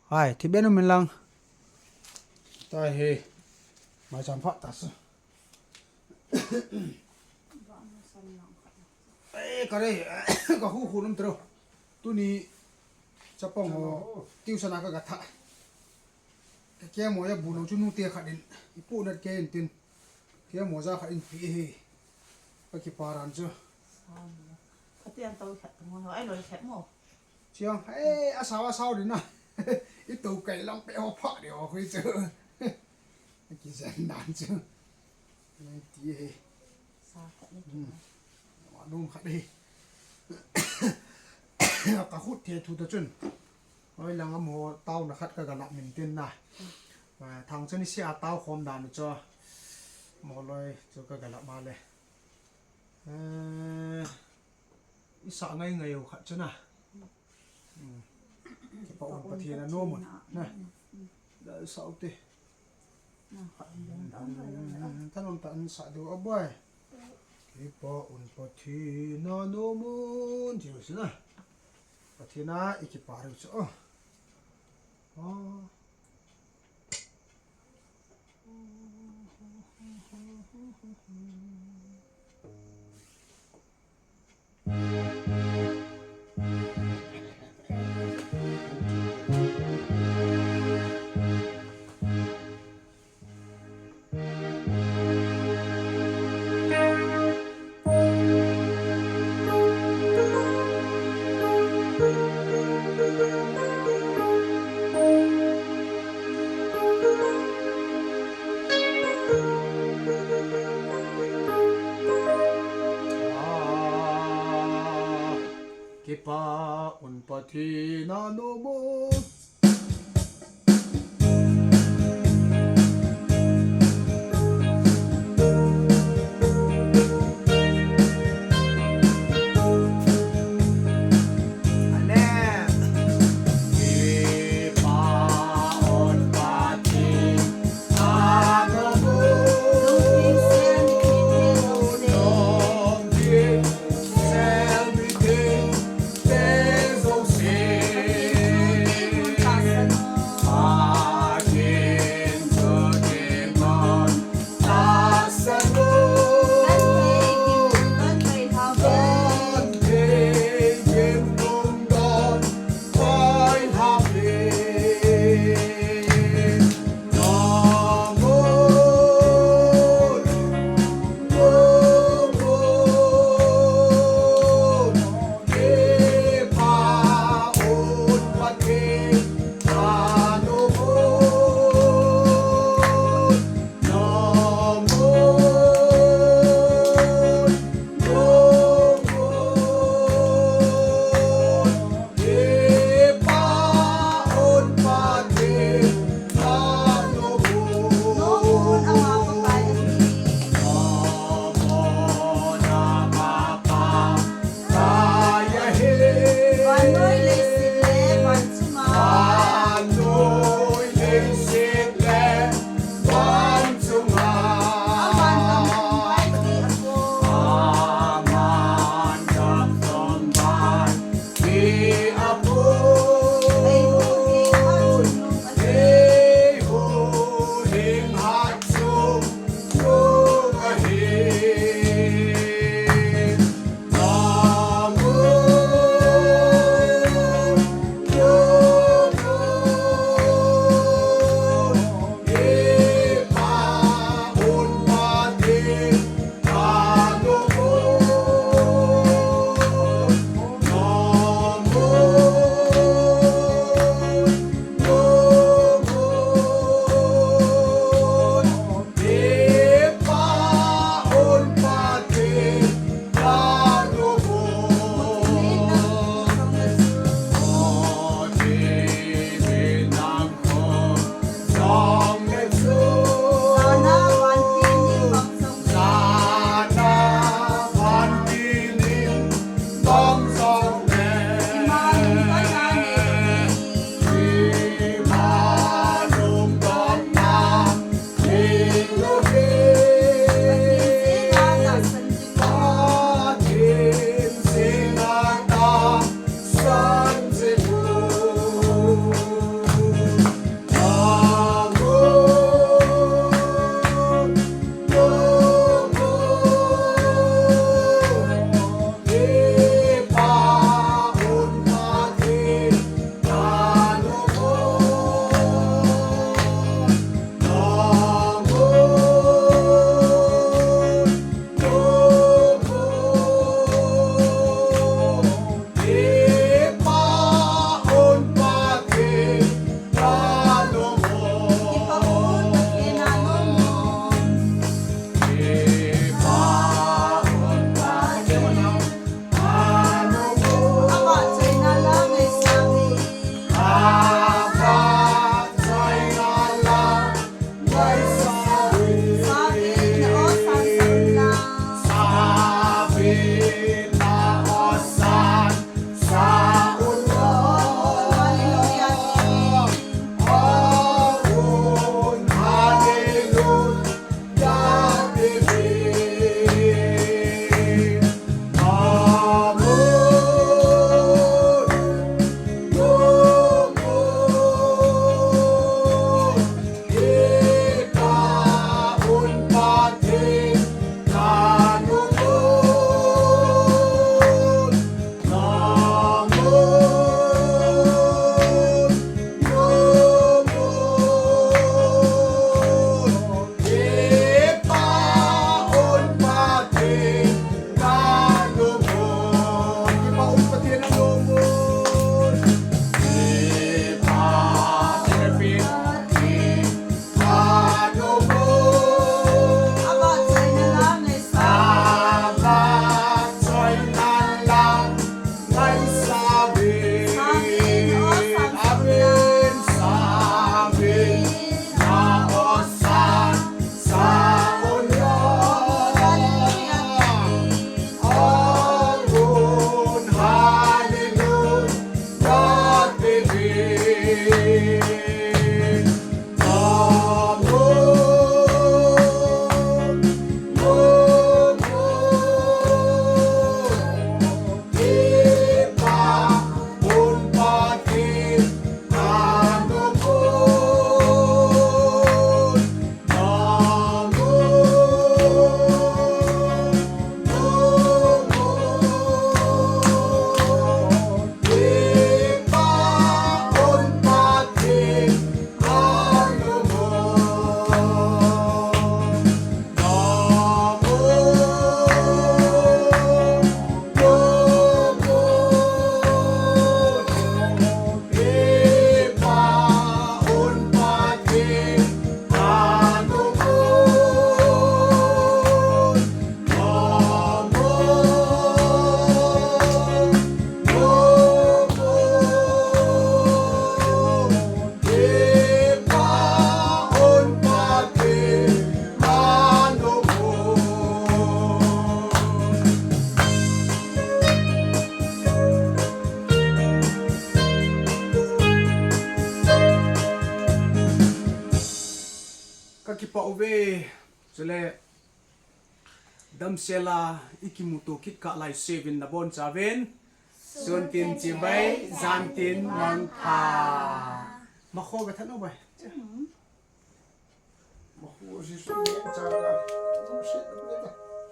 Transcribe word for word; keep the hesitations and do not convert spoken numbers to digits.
Hai, thi ben um in lang. Tai he. Mai cham pha ta sa. Eh, ka re, ka hu hu num tro. Tuni chapang ho, tuition a ka ga tha. Ka kemo ya bu lo chu nu te khat in. I pu nat ke in tin. Kemo ja khat in pi he. Ka kiparan chu. Ati an to khat mo, ai lo khat mo. Chiang, eh, a sao, a sao din na. I to kai lang pe ho pha de ho khui chu. Ki zen dan chu. Ti he. Sa khat ni. Hmm. Wa nung khat he. Ka khut the thu ta chun. Oi lang am ho tau na khat ka ga lap min tin na. Ah, thang chun i sia tau khom dan chu. Mo loi chu ka ga lap ma le. Eh, i sa ngai ngai u khat chu na. Hmm. Kipa un Pathen a nom un. Na. Da sa u te. Thanom ta an sa deu a boi. Kipa un Pathen a nom un. Ti u si na. Pathen a i kipa riu chu. Oh. Oh. Kipa un Pathen a nom un. Ka kipah uve, chule damsel a i kimuto kit kah lai seuvin nabonchauvin. Sun tin chibai, jan tin mangpha. Makho ka than u bai. Makho si sun ni cha ka.